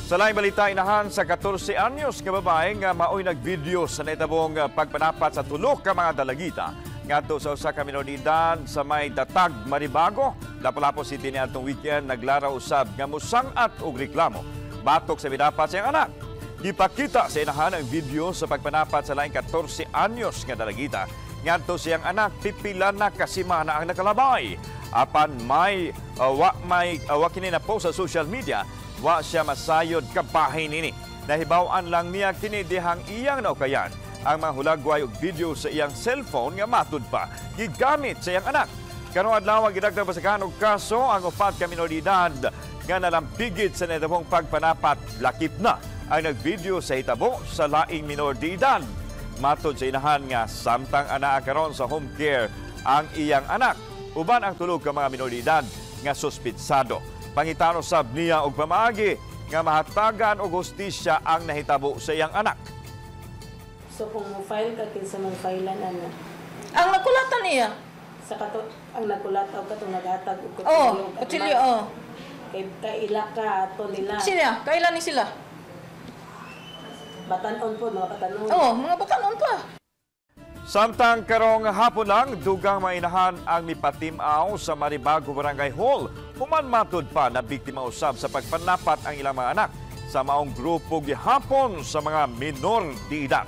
Sa laing balita, inahan sa 14 anyos nga babae nga maoy nagvideo sa nahitabong pagpanapat sa tulo ka mga dalagita ngadto sa usa ka minor de edad sa may Datag, Maribago, Lapu-Lapu City niadtong weekend, naglaraw usab nga musang-at og reklamo batok sa midapat sa iyang anak. Gipakita sa inahan ang video sa pagpanapat sa laing 14 anyos nga dalagita ngadto sa iyang anak pipila na ka semana ang nakalabay. Apan may wa may wa kini na post sa social media, wa siya masayod kabahin nini. Nahibaw-an lang niya kini dihang iyang naukayan ang mga hulagway og video sa iyang cellphone nga matud pa gigamit sa iyang anak. Karong adlaw, gidagdag pasakaan og kaso ang upat ka minor de edad nga nalampigit sa nahitabong pagpanapat, lakip na ang nagvideo sa hitabo sa laing minor de edad. Matod sa inahan nga samtang anaa karon sa home care ang iyang anak uban ang tulo ka mga minor de edad nga suspitsado. Pangitano sab niya og pamaagi nga mahatagan og hustisya ang nahitabo sa iyang anak. So kung mo file ka, kinsa mong filean ana? Ang nagkulatan niya. Sa kato ang nagkulat og katong naghatag og kutsilyo Oh, og kutsilyo, armas. Oh. Kay kaila ka ato nila. Sila, kailan ni sila? Batanon po, mga batanon. Oh, mga batanon pa. Samtang karong hapon lang, dugang mainahan ang mipatimaw sa Maribago Barangay Hall human matud pa na biktima usab sa pagpanapat ang ilang mga anak sa maong grupo gihapon sa mga minor de edad.